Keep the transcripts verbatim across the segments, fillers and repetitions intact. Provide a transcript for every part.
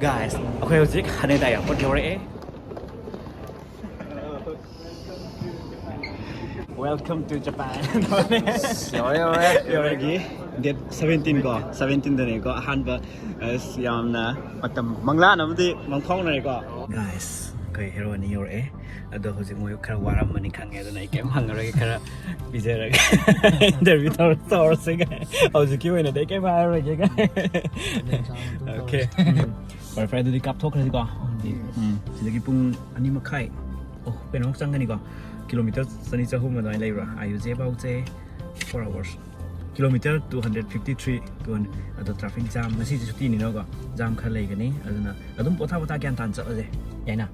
Guys, ꯑꯩꯈꯣꯏ ꯍꯧꯖꯤꯛ ꯍꯥꯅꯦꯗꯥ airport ꯌꯧꯔꯛꯑꯦ. Welcome to Japan. ꯌꯧꯔꯦ ꯌꯧꯔꯦ. ꯌꯧꯔꯒꯤ date seventeen ꯀꯣ, seventeen ꯗꯅꯦꯀꯣ ꯑꯍꯥꯟꯕ. ꯑꯁ, ꯌꯥꯝꯅ ꯃꯇꯝ ꯃꯪꯂꯥꯟ ꯑꯃꯗꯤ ꯃꯪꯐꯥꯎꯅꯔꯦꯀꯣ. Guys, ꯑꯩꯈꯣꯏ ꯍꯦꯔꯣ ꯑꯅꯤ ꯌꯧꯔꯛꯑꯦ. ꯑꯗꯣ ꯍꯧꯖꯤꯛ ꯃꯣꯏ ꯈꯔ ꯋꯥꯔꯝꯃꯅꯤ ꯈꯪꯉꯦ, ꯑꯗꯨꯅ ꯑꯩ ꯀꯩꯝ ꯍꯪꯉꯔꯣꯏꯒꯦ, ꯈꯔ ꯄꯤꯖꯔꯒꯦ. Interview ꯇꯧꯔ ꯇꯧꯔꯁꯦ guys. ꯍꯧꯖꯤꯛꯀꯤ ꯑꯣꯏꯅꯗꯤ ꯑꯩ ꯀꯩꯝ ꯍꯥꯏꯔꯔꯣꯏꯒꯦ guys. Okay. ꯎꯝ. ꯐꯔꯦ ꯐꯔꯦ, ꯑꯗꯨꯗꯤ ꯀꯥꯞꯊꯣꯛꯈ꯭ꯔꯁꯤꯀꯣ. ꯎꯝ, ꯁꯤꯗꯒꯤ ꯄꯨꯡ ꯑꯅꯤ ꯃꯈꯥꯏ, ꯑꯣ, ꯀꯩꯅꯣꯃꯨꯛ ꯆꯪꯒꯅꯤꯀꯣ. Kilometer ꯆꯅꯤ ꯆꯍꯨꯝ ꯑꯗꯨꯃꯥꯏꯅ ꯂꯩꯕ꯭ꯔꯥ? ꯑꯥꯏꯌꯨꯖꯦ ꯐꯥꯎꯁꯦ four hours. Kilometer two hundred fifty three, two hundred. ꯑꯗꯣ traffic jam, ꯉꯁꯤꯁꯦ ꯁꯨꯇꯤꯅꯤꯅꯀꯣ, jam ꯈꯔ ꯂꯩꯒꯅꯤ. ꯑꯗꯨꯅ ꯑꯗꯨꯝ ꯄꯣꯊꯥ ꯄꯣꯊꯥ ꯒ꯭ꯌꯥꯟ ꯇꯥꯅ ꯆꯠꯂꯁꯦ, ꯌꯥꯏꯅ?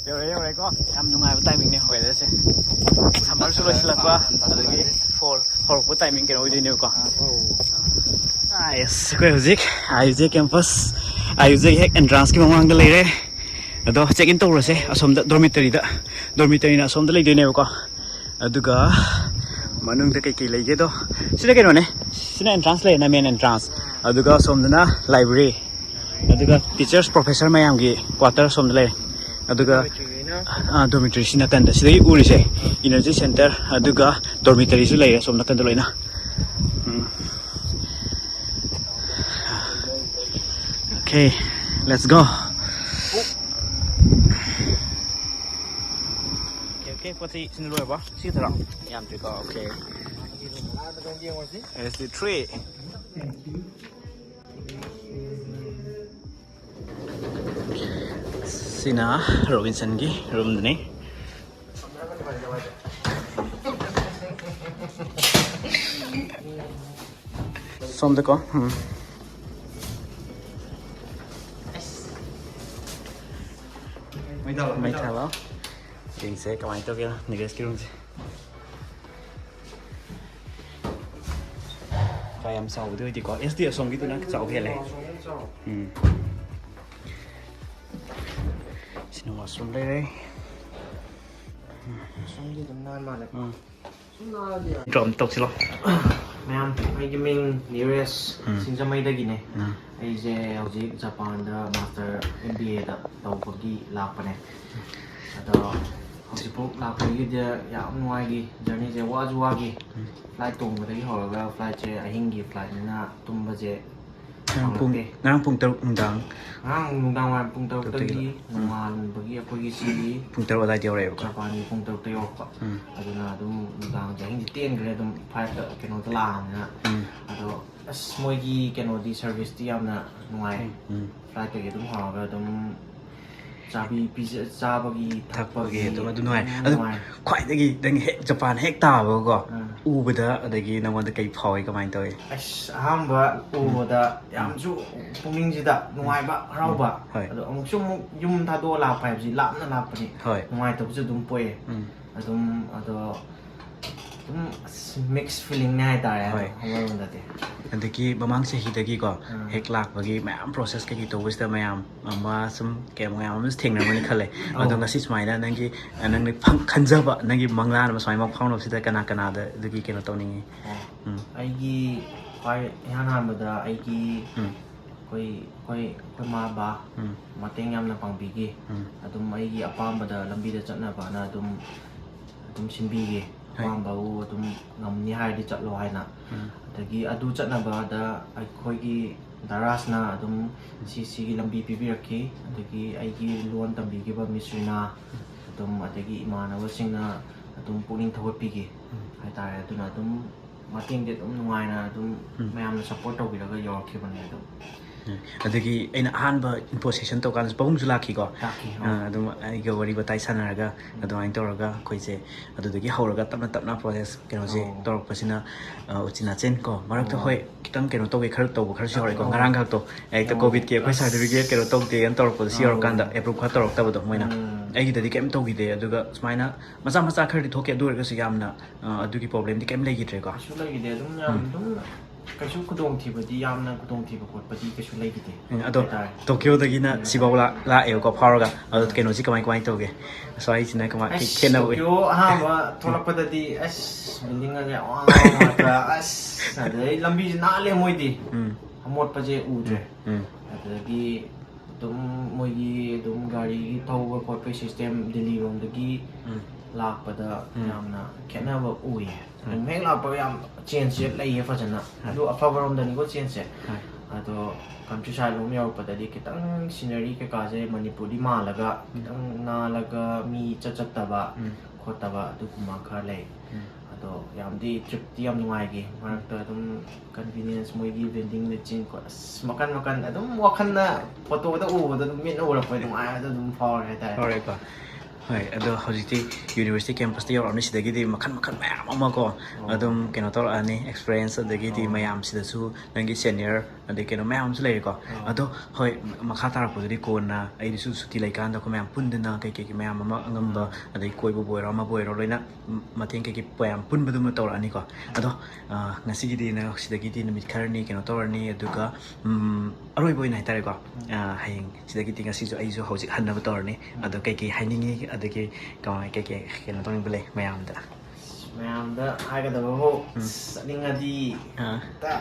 ꯌꯧꯔꯦ, ꯌꯧꯔꯦꯀꯣ. ꯌꯥꯝ ꯅꯨꯡꯉꯥꯏꯕ timing ꯅꯦ weather ꯁꯦ. Summer ꯁꯨ ꯂꯣꯏꯁꯤꯜꯂꯛꯄ, ꯑꯗꯒꯤ fall ꯍꯧꯔꯛꯄ timing ꯀꯩꯅꯣ ꯑꯣꯏꯗꯣꯏꯅꯦꯕꯀꯣ. ꯑꯥꯏꯁ, ꯑꯩꯈꯣꯏ ꯍꯧꯖꯤꯛ ꯑꯥꯏꯌꯨꯖꯦ campus, ꯑꯥꯏꯌꯨꯖꯦ ꯍꯦꯛ entrance ꯀꯤ ꯃꯃꯥꯡꯗ ꯂꯩꯔꯦ. ꯑꯗꯣ check in ꯇꯧꯔꯁꯦ ꯑꯁꯣꯝꯗ dormitory ꯗ. Dormitory ꯅ ꯑꯁꯣꯝꯗ ꯂꯩꯗꯣꯏꯅꯦꯕꯀꯣ. ꯑꯗꯨꯒ ꯃꯅꯨꯡꯗ ꯀꯩꯀꯩ ꯂꯩꯒꯦꯗꯣ, ꯁꯤꯅ ꯀꯩꯅꯣꯅꯦ, ꯁꯤꯅ entrance ꯂꯩꯔꯦꯅ, main entrance. ꯑꯗꯨꯒ ꯁꯣꯝꯗꯅ library, ꯑꯗꯨꯒ teachers professor ꯃꯌꯥꯝꯒꯤ quarter ꯁꯣꯝꯗ ꯂꯩꯔꯦ. ꯑꯗꯨꯒ dormitory ꯁꯤ ꯅꯥꯀꯟꯗ, ꯁꯤꯗꯒꯤ ꯎꯔꯤꯁꯦ energy center, ꯑꯗꯨꯒ dormitory ꯁꯨ ꯂꯩꯔꯦ ꯁꯣꯝ ꯅꯥꯀꯟꯗ ꯂꯣꯏꯅ. ꯎꯝ. Okay, let's go. Okay, okay, ꯄꯣꯠ ꯆꯩ ꯁꯤꯅ ꯂꯣꯏꯔꯕꯣ? ꯁꯤ ꯈꯛꯇꯔꯣ? ꯌꯥꯝꯗ꯭ꯔꯤꯀꯣ. Okay. S D three. ꯁꯤꯅ ꯔꯣꯕꯤꯟꯁꯟꯒꯤ room ꯗꯨꯅꯤ. ꯁꯣꯝꯗꯀꯣ꯫ ꯎꯝ꯫ ꯃꯩ ꯊꯥꯜꯂꯣ, ꯃꯩ ꯊꯥꯜꯂꯣ꯫ ꯌꯦꯡꯁꯦ ꯀꯃꯥꯏꯅ ꯇꯧꯒꯦ ꯅꯤꯔꯦꯁꯀꯤ ꯔꯨꯝꯁꯦ꯫ ꯀꯥ ꯌꯥꯝ ꯆꯥꯎꯕꯗꯤ ꯑꯣꯏꯗꯦꯀꯣ꯫ ꯑꯦꯁ ꯗꯤ ꯑꯁꯣꯝꯒꯤꯗꯨꯅ ꯆꯥꯎ ꯍꯦꯜꯂꯦ꯫ ꯎꯝ꯫ ꯁꯤꯅ ꯋꯥꯁꯔꯨꯝ ꯂꯩꯔꯦ꯫ ꯋꯥꯁꯔꯨꯝꯗꯤ ꯑꯗꯨꯝ ꯅꯥꯟ ꯃꯥꯜꯂꯦ꯫ ꯎꯝ꯫ ꯗ꯭ꯔꯣꯞ ꯇꯧꯁꯤꯜꯂꯣ꯫ ꯃꯌꯥꯝ, ꯑꯩꯒꯤ ꯃꯤꯡ ꯅꯤꯔꯦꯁ ꯎꯝ꯫ ꯁꯤꯡꯖꯃꯩꯗꯒꯤꯅꯦ꯫ ꯎꯝ꯫ ꯑꯩꯁꯦ ꯍꯧꯖꯤꯛ ꯖꯄꯥꯟꯗ ꯃꯥꯁꯇꯔ ꯑꯦꯝ ꯕꯤ ꯑꯦꯗ ꯇꯧꯕꯒꯤ ꯂꯥꯛꯄꯅꯦ꯫ ꯑꯗꯣ ꯍꯧꯖꯤꯛꯐꯥꯎ ꯂꯥꯛꯄꯒꯤꯗꯤ ꯌꯥꯝ ꯅꯨꯡꯉꯥꯏꯈꯤ꯫ ꯖꯔꯅꯤꯁꯦ ꯋꯥꯁꯨ ꯋꯥꯈꯤ꯫ ꯎꯝ꯫ ꯐ꯭ꯂꯥꯏꯠ ꯇꯣꯡꯕꯗꯒꯤ ꯍꯧꯔꯒ ꯐ꯭ꯂꯥꯏꯠꯁꯦ ꯑꯍꯤꯡꯒꯤ ꯐ꯭ꯂꯥꯏꯠꯅꯤꯅ ꯇꯨꯝꯕꯁꯦ ꯉꯔꯥꯡ ꯄꯨꯡ, ꯐꯪꯉꯛꯇꯦ꯫ ꯉꯔꯥꯡ ꯄꯨꯡ ꯇꯔꯨꯛ ꯅꯨꯡꯗꯥꯡ꯫ ꯉꯔꯥꯡ ꯅꯨꯡꯗꯥꯡ ꯋꯥꯏꯔꯝ ꯄꯨꯡ ꯇꯔꯨꯛꯇꯒꯤ ꯇꯔꯨꯛꯇꯒꯤ꯫ ꯎꯝ꯫ ꯅꯣꯡꯉꯥꯟꯕꯒꯤ ꯑꯩꯈꯣꯏꯒꯤ ꯁꯤꯒꯤ ꯄꯨꯡ ꯇꯔꯨꯛ ꯑꯗꯥꯏꯗ ꯌꯧꯔꯛꯑꯦꯕꯀꯣ꯫ ꯖꯄꯥꯟꯒꯤ ꯄꯨꯡ ꯇꯔꯨꯛꯇ ꯌꯧꯔꯛꯄ꯫ ꯎꯝ꯫ ꯑꯗꯨꯅ ꯑꯗꯨꯝ ꯅꯨꯡꯗꯥꯡꯁꯦ ꯑꯍꯤꯡꯁꯦ ꯇꯦꯟꯈ꯭ꯔꯦ ꯑꯗꯨꯝ ꯐ꯭ꯂꯥꯏꯠꯇ ꯀꯩꯅꯣꯗ ꯂꯥꯛꯑꯕꯅꯤꯅ꯫ ꯎꯝ꯫ ꯑꯗꯣ ꯑꯁ ꯃꯣꯏꯒꯤ ꯀꯩꯅꯣꯗꯤ ꯁꯔꯚꯤꯁꯇꯤ ꯌꯥꯝꯅ ꯅꯨꯡꯉꯥꯏ꯫ ꯎꯝ꯫ ꯐ꯭ꯂꯥꯏꯠꯇꯒꯤ ꯑꯗꯨꯝ ꯍꯧꯔꯒ ꯑꯗꯨꯝ ꯆꯥꯕꯤ ꯄꯤꯖ-, ꯆꯥꯕꯒꯤ ꯊꯛꯄꯒꯤ ꯊꯛꯄꯒꯤ ꯑꯗꯨꯝ ꯑꯗꯨ ꯅꯨꯡꯉꯥꯏ꯫ ꯑꯗꯨꯝ ꯑꯗꯨ ꯅꯨꯡꯉꯥꯏ꯫ ꯈ꯭ꯋꯥꯏꯗꯒꯤ ꯅꯪ ꯍꯦꯛ ꯖꯄꯥꯟ ꯍꯦꯛ ꯇꯥꯕꯀꯣ, ꯑꯥ꯫ ꯎꯕꯗ ꯑꯗꯒꯤ ꯅꯪꯉꯣꯟꯗ ꯀꯩ ꯐꯥꯎꯏ, ꯀꯃꯥꯏꯅ ꯇꯧꯏ? ꯑꯁ, ꯑꯍꯥꯟꯕ ꯎꯕꯗ ꯎꯝ꯫ ꯌꯥꯝꯁꯨ ꯄꯨꯛꯅꯤꯡꯁꯤꯗ ꯅꯨꯡꯉꯥꯏꯕ, ꯎꯝ꯫ ꯍꯔꯥꯎꯕ꯫ ꯍꯣꯏ꯫ ꯑꯗꯣ ꯑꯃꯨꯛꯁꯨ ꯑꯃꯨꯛ ꯌꯨꯝ ꯊꯥꯗꯣꯛꯑ ꯂꯥꯛꯄ ꯍꯥꯏꯕꯁꯤ ꯂꯥꯞꯅ ꯂꯥꯛꯄꯅꯤ꯫ ꯍꯣꯏ꯫ ꯅꯨꯡꯉꯥꯏꯇꯕꯁꯨ ꯑꯗꯨꯝ ꯄꯣꯛꯑꯦ꯫ ꯎꯝ꯫ ꯑꯗꯨꯝ, ꯑꯗꯣ ꯑꯗꯨꯝ ꯑꯁ, ꯃꯤꯛꯁ ꯐꯤꯂꯤꯡꯅꯦ ꯍꯥꯏꯇꯥꯔꯦ ꯍꯣꯏ꯫ ꯑꯃꯔꯣꯝꯗꯗꯤ꯫ ꯑꯗꯒꯤ ꯃꯃꯥꯡ ꯆꯍꯤꯗꯒꯤꯀꯣ, ꯑꯥ꯫ ꯍꯦꯛ ꯂꯥꯛꯄꯒꯤ ꯃꯌꯥꯝ ꯄ꯭ꯔꯣꯁꯦꯁ ꯀꯩꯀꯩ ꯇꯧꯕꯁꯤꯗ ꯃꯌꯥꯝ ꯑꯃ ꯁꯨꯝ ꯀꯩ ꯃꯌꯥꯝ ꯑꯃꯁꯨ ꯊꯦꯡꯅꯕꯅꯤ ꯈꯜꯂꯦ꯫ ꯑꯧ꯫ ꯑꯗꯣ ꯉꯁꯤ ꯁꯨꯃꯥꯏꯅ ꯅꯪꯒꯤ, ꯑ, ꯅꯪꯅ ꯐꯪ-, ꯈꯟꯖꯕ ꯅꯪꯒꯤ ꯃꯪꯂꯥꯟ ꯑꯃ ꯁꯨꯃꯥꯏꯅ ꯃꯪ ꯐꯥꯎꯅꯕꯁꯤꯗ ꯀꯅꯥ ꯀꯅꯥꯗ ꯑꯗꯨꯒꯤ ꯀꯩꯅꯣ ꯇꯧꯅꯤꯡꯉꯤ? ꯑꯣ꯫ ꯎꯝ꯫ ꯑꯩꯒꯤ ꯈ꯭ꯋꯥꯏ ꯏꯍꯥꯟ ꯍꯥꯟꯕꯗ ꯑꯩꯒꯤ ꯎꯝ꯫ ꯑꯩꯈꯣꯏ, ꯑꯩꯈꯣꯏ, ꯑꯩꯈꯣꯏ ꯃꯥ ꯕꯥ ꯎꯝ꯫ ꯃꯇꯦꯡ ꯌꯥꯝꯅ ꯄꯥꯡꯕꯤꯈꯤ꯫ ꯎꯝ꯫ ꯑꯗꯨꯝ ꯑꯩꯒꯤ ꯑꯄꯥꯝꯕꯗ ꯂꯝꯕꯤꯗ ꯆꯠꯅꯕꯅ ꯑꯗꯨꯝ, ꯑꯗꯨꯝ ꯁꯤꯟꯕꯤꯈꯤ꯫ ꯍꯣꯏ꯫ ꯑꯄꯥꯝꯕꯕꯨ ꯑꯗꯨꯝ ꯉꯝꯅꯤ ꯍꯥꯏꯔꯗꯤ ꯆꯠꯂꯣ ꯍꯥꯏꯅ꯫ ꯎꯝ꯫ ꯑꯗꯒꯤ ꯑꯗꯨ ꯆꯠꯅꯕꯗ ꯑꯩꯈꯣꯏꯒꯤ ꯗꯥ ꯔꯥꯖꯅ ꯑꯗꯨꯝ ꯁꯤ ꯁꯤꯒꯤ ꯂꯝꯕꯤ ꯄꯤꯕꯤꯔꯛꯈꯤ꯫ ꯑꯗꯒꯤ ꯑꯩꯒꯤ ꯂꯣꯟ ꯇꯝꯕꯤꯈꯤꯕ ꯃꯤꯁ ꯔꯤꯅꯥ ꯑꯗꯨꯝ, ꯑꯗꯒꯤ ꯏꯃꯥꯟꯅꯕꯁꯤꯡꯅ ꯑꯗꯨꯝ ꯄꯨꯛꯅꯤꯡ ꯊꯧꯒꯠꯄꯤꯈꯤ ꯎꯝ꯫ ꯍꯥꯏꯇꯥꯔꯦ꯫ ꯑꯗꯨꯅ ꯑꯗꯨꯝ ꯃꯇꯦꯡꯗꯤ ꯑꯗꯨꯝ ꯅꯨꯡꯉꯥꯏꯅ ꯑꯗꯨꯝ ꯎꯝ꯫ ꯃꯌꯥꯝꯅ ꯁꯞꯄꯣꯔꯠ ꯇꯧꯕꯤꯔꯒ ꯌꯧꯔꯛꯈꯤꯕꯅꯦ ꯑꯗꯨꯝ꯫ ꯑꯗꯒꯤ ꯑꯩꯅ ꯑꯍꯥꯟꯕ ꯏꯟꯐꯣ ꯁꯦꯁꯟ ꯇꯧꯀꯥꯟꯗꯁꯨ ꯄꯥꯕꯨꯡꯁꯨ ꯂꯥꯛꯈꯤꯀꯣ꯫ ꯂꯥꯛꯈꯤ꯫ ꯑ, ꯑꯗꯨꯝ ꯑꯩꯒ ꯋꯥꯔꯤ ꯋꯥꯇꯥꯏ ꯁꯥꯟꯅꯔꯒ ꯑꯗꯨꯃꯥꯏꯅ ꯇꯧꯔꯒ ꯑꯩꯈꯣꯏꯁꯦ ꯑꯗꯨꯗꯒꯤ ꯍꯧꯔꯒ ꯇꯞꯅ ꯇꯞꯅ ꯄ꯭ꯔꯣꯁꯦꯁ ꯀꯩꯅꯣꯁꯦ ꯑꯣ꯫ ꯇꯧꯔꯛꯄꯁꯤꯅ, ꯑ, ꯎꯆꯤꯟ ꯅꯥꯆꯤꯟ ꯀꯣ, ꯃꯔꯛꯇ ꯑꯣ꯫ ꯍꯣꯏ ꯈꯤꯇꯪ ꯀꯩꯅꯣ ꯇꯧꯒꯦ, ꯈꯔ ꯇꯧꯕ ꯈꯔꯁꯨ ꯌꯥꯎꯔꯦꯀꯣ꯫ ꯑꯣ꯫ ꯉꯔꯥꯡ ꯈꯛꯇꯣ ꯍꯦꯛꯇ ꯑꯣ꯫ ꯀꯣꯚꯤꯗꯀꯤ ꯑꯩꯈꯣꯏ ꯁꯥꯔꯇꯤꯐꯤꯀꯦꯠ ꯀꯩꯅꯣ ꯇꯧꯗꯦꯅ ꯇꯧꯔꯛꯄꯗꯣ ꯁꯤ ꯑꯣ꯫ ꯌꯧꯔꯀꯥꯟꯗ ꯑꯦꯄ꯭ꯔꯨꯞ ꯈꯔ ꯇꯧꯔꯛꯇꯕꯗꯣ ꯃꯣꯏꯅ꯫ ꯎꯝ꯫ ꯑꯩꯒꯤꯗꯗꯤ ꯀꯩꯝ ꯇꯧꯈꯤꯗꯦ꯫ ꯑꯗꯨꯒ ꯁꯨꯃꯥꯏꯅ ꯃꯆꯥ ꯃꯆꯥ ꯈꯔꯗꯤ ꯊꯣꯛꯈꯤ, ꯑꯗꯨ ꯑꯣꯏꯔꯒꯁꯨ ꯌꯥꯝꯅ, ꯑ, ꯑꯗꯨꯒꯤ ꯄ꯭ꯔꯣꯕ꯭ꯂꯦꯝꯗꯤ ꯀꯩꯝ ꯂꯩꯈꯤꯗ꯭ꯔꯦꯀꯣ꯫ ꯀꯩꯁꯨ ꯂꯩꯈꯤꯗꯦ꯫ ꯑꯗꯨꯝ ꯌꯥꯝ ꯑꯗꯨꯝ ꯀꯩꯁꯨ ꯈꯨꯗꯣꯡꯊꯤꯕꯗꯤ, ꯌꯥꯝꯅ ꯈꯨꯗꯣꯡꯊꯤꯕ ꯈꯣꯠꯄꯗꯤ ꯀꯩꯁꯨ ꯂꯩꯈꯤꯗꯦ꯫ ꯎꯝ, ꯑꯗꯣ ꯍꯥꯏꯇꯥꯔꯦ꯫ ꯇꯣꯀꯤꯌꯣꯗꯒꯤꯅ ꯎꯝ꯫ ꯁꯤꯐꯥꯎ ꯂꯥꯛ-, ꯂꯥꯛꯑꯦꯕꯀꯣ ꯐꯥꯎꯔꯒ꯫ ꯑꯗꯣ ꯎꯝ꯫ ꯀꯩꯅꯣꯁꯤ ꯀꯃꯥꯏ ꯀꯃꯥꯏꯅ ꯇꯧꯒꯦ? ꯁ꯭ꯋꯥꯏꯁꯤꯅ ꯀꯃꯥꯏ ꯑꯁ, ꯈꯦꯠꯅꯕ ꯎꯏ? ꯇꯣꯀꯤꯌꯣ ꯑꯍꯥꯟꯕ ꯊꯣꯛꯂꯛꯄꯗꯗꯤ ꯑꯁ, ꯕꯤꯜꯗꯤꯡꯒꯁꯦ ꯋꯥꯡ ꯋꯥꯡ ꯉꯥꯛꯇ, ꯑꯁ, ꯑꯗꯩ ꯂꯝꯕꯤꯁꯦ ꯅꯥꯜꯂꯦ ꯃꯣꯏꯗꯤ꯫ ꯎꯝ꯫ ꯑꯃꯣꯠꯄꯁꯦ ꯎꯗ꯭ꯔꯦ꯫ ꯎꯝ꯫ ꯑꯗꯨꯗꯒꯤ ꯑꯗꯨꯝ ꯃꯣꯏꯒꯤ ꯑꯗꯨꯝ ꯒꯥꯔꯤꯒꯤ ꯊꯧꯕ ꯈꯣꯠꯄꯒꯤ ꯁꯤꯁꯇꯦꯝ ꯗꯤꯜꯂꯤꯔꯣꯝꯗꯒꯤ ꯎꯝ꯫ ꯂꯥꯛꯄꯗ ꯎꯝ꯫ ꯌꯥꯝꯅ ꯈꯦꯠꯅꯕ ꯎꯏꯌꯦ꯫ ꯎꯝ꯫ ꯑꯗꯨꯝ ꯍꯦꯛ ꯂꯥꯛꯄꯒ ꯌꯥꯝ ꯆꯦꯟꯖꯁꯦ ꯂꯩꯌꯦ ꯐꯖꯅ꯫ ꯎꯝ꯫ ꯑꯗꯨ ꯑꯐꯕꯔꯣꯝꯗꯅꯤꯀꯣ ꯆꯦꯟꯖꯁꯦ꯫ ꯎꯝ꯫ ꯑꯗꯣ ꯀꯟꯇ꯭ꯔꯤ ꯁꯥꯏꯠ ꯂꯣꯝ ꯌꯧꯔꯛꯄꯗꯗꯤ ꯈꯤꯇꯪ ꯁꯤꯅꯔꯤ ꯀꯩꯀꯥꯁꯦ ꯃꯅꯤꯄꯨꯔꯗꯤ ꯃꯥꯜꯂꯒ ꯎꯝ꯫ ꯈꯤꯇꯪ ꯅꯥꯜꯂꯒ ꯃꯤ ꯏꯆꯠ ꯆꯠꯇꯕ ꯎꯝ꯫ ꯈꯣꯠꯇꯕ ꯑꯗꯨꯒꯨꯝꯕ ꯈꯔ ꯂꯩ꯫ ꯎꯝ꯫ ꯑꯗꯣ ꯌꯥꯝꯗꯤ ꯇ꯭ꯔꯤꯞꯇꯤ ꯌꯥꯝ ꯅꯨꯡꯉꯥꯏꯈꯤ꯫ ꯃꯔꯛꯇ ꯑꯗꯨꯝ ꯀꯟꯚꯤꯅꯤꯌꯟꯁ ꯃꯣꯏꯒꯤ ꯚꯦꯟꯗꯤꯡ ꯃꯦꯆꯤꯟ ꯈꯣꯠ-, ꯑꯁ, ꯃꯈꯟ ꯃꯈꯟ ꯑꯗꯨꯝ ꯋꯥꯈꯜꯅ ꯐꯣꯇꯣꯗ ꯎꯕꯗ ꯑꯗꯨꯝ ꯃꯤꯠꯅ ꯎꯔꯛꯄ ꯅꯨꯡꯉꯥꯏꯕꯗꯣ ꯑꯗꯨꯝ ꯐꯥꯎꯔꯦ ꯍꯥꯏꯇꯥꯔꯦ꯫ ꯐꯥꯎꯔꯦꯀꯣ꯫ ꯍꯣꯏ, ꯑꯗꯣ ꯍꯧꯖꯤꯛꯇꯤ ꯌꯨꯅꯤꯚꯔꯁꯤꯇꯤ ꯀꯦꯝꯄꯁꯇ ꯌꯧꯔꯛꯑꯕꯅꯤ, ꯁꯤꯗꯒꯤꯗꯤ ꯃꯈꯟ ꯃꯈꯟ ꯃꯌꯥꯝ ꯑꯃ ꯀꯣ, ꯑꯣ꯫ ꯑꯗꯨꯝ ꯀꯩꯅꯣ ꯇꯧꯔꯛꯑꯅꯤ, ꯑꯦꯛꯁꯄꯤꯔꯤꯌꯦꯟꯁ, ꯑꯗꯒꯤꯗꯤ ꯑꯣ꯫ ꯃꯌꯥꯝꯁꯤꯗꯁꯨ ꯅꯪꯒꯤ ꯁꯦꯅꯤꯌꯔ ꯑꯗꯩ ꯀꯩꯅꯣ ꯃꯌꯥꯝ ꯑꯃꯁꯨ ꯂꯩꯔꯦꯀꯣ꯫ ꯑꯣ꯫ ꯑꯗꯣ ꯍꯣꯏ, ꯃꯈꯥ ꯇꯥꯔꯛꯄꯗꯨꯗꯤ ꯀꯣꯟꯅ ꯑꯩꯗꯨꯁꯨ ꯁꯨꯇꯤ ꯂꯩꯀꯥꯟꯗ ꯑꯩꯈꯣꯏ ꯃꯌꯥꯝ ꯄꯨꯟꯗꯅ ꯀꯩ ꯀꯩꯒꯤ ꯃꯌꯥꯝ ꯑꯃ ꯑꯉꯝꯕ, ꯑꯣ꯫ ꯑꯗꯩ ꯀꯣꯏꯕꯕꯨ ꯑꯣꯏꯔꯣ ꯑꯃꯕꯨ ꯑꯣꯏꯔꯣ, ꯂꯣꯏꯅ ꯃꯇꯦꯡ ꯀꯩꯀꯩ ꯃꯌꯥꯝ ꯄꯨꯟꯕꯗꯨꯃ ꯇꯧꯔꯛꯑꯅꯤꯀꯣ꯫ ꯑꯗꯣ, ꯑ, ꯉꯁꯤꯒꯤꯗꯤ ꯅꯪ ꯁꯤꯗꯒꯤꯗꯤ ꯅꯨꯃꯤꯠ ꯈꯔꯅꯤ ꯀꯩꯅꯣ ꯇꯧꯔꯅꯤ, ꯑꯗꯨꯒ, ꯎꯝ, ꯑꯔꯣꯏꯕ ꯑꯣꯏꯅ ꯍꯥꯏꯇꯥꯔꯦꯀꯣ, ꯑ, ꯍꯌꯦꯡ ꯁꯤꯗꯒꯤꯗꯤ ꯉꯁꯤꯁꯨ ꯑꯩꯁꯨ ꯍꯧꯖꯤꯛ ꯍꯟꯅꯕ ꯇꯧꯔꯅꯤ꯫ ꯑꯗꯣ ꯀꯩ ꯀꯩ ꯍꯥꯏꯅꯤꯡꯉꯤ, ꯑꯗꯒꯤ ꯀꯃꯥꯏ, ꯀꯩ ꯀꯩ ꯀꯩꯅꯣ ꯇꯧꯅꯤꯡꯕ ꯂꯩ ꯃꯌꯥꯝꯗ? ꯃꯌꯥꯝꯗ ꯍꯥꯏꯒꯗꯕꯕꯨ, ꯎꯝ꯫ ꯆꯠꯅꯤꯡꯉꯗꯤ ꯑꯥ꯫ ꯍꯦꯛꯇ